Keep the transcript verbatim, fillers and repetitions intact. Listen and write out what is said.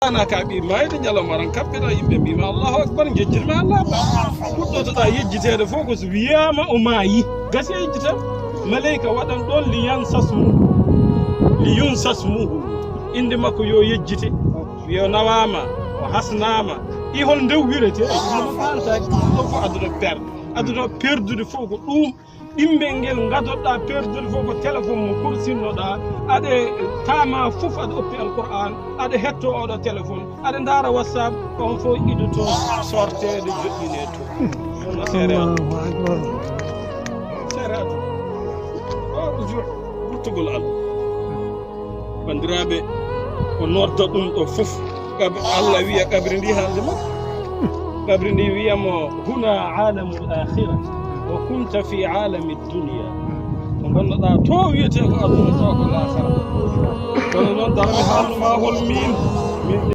Ana ka ɓi maayde ñalawma ran kappita yimɓe mbima Allahu akbar, jejjirma Allah ba. Fuɗɗotoɗa yejjiteede fof ko so wiyama o maayi, gasi yejjita. Maleyka waɗan ɗon li yansasmu, li yunsasmuhu, inde makko yo yejjite. Wiya o nawama, o hasnama. I hol ndew wirete? Ɗo fof aduna per, aduna perdude fof ko ɗum. Ɗimmel ngel ngadoɗa perdude fof ko téléphone mo kursinnoɗa, aɗa taama fof aɗa oppi alquran, aɗa hetto oɗo téléphone, aɗa ndaara WhatsApp. On fof idoto sorteede, joɗɗine to. Ɗum no seere aduna. Seere aduna. O ko jour ruttugol Allah. Banndiraaɓe, o nodda ɗum ɗo fof. Kab- Allah wiya kabri ndi haalde makko. Kabri ndi wiyamo huna alamul akhira, wa kunta fi alami dunia. Ko ngonnoɗa to wiyete ko aduna, to ko lahara. Kono noon darmi haalnuma hol min, min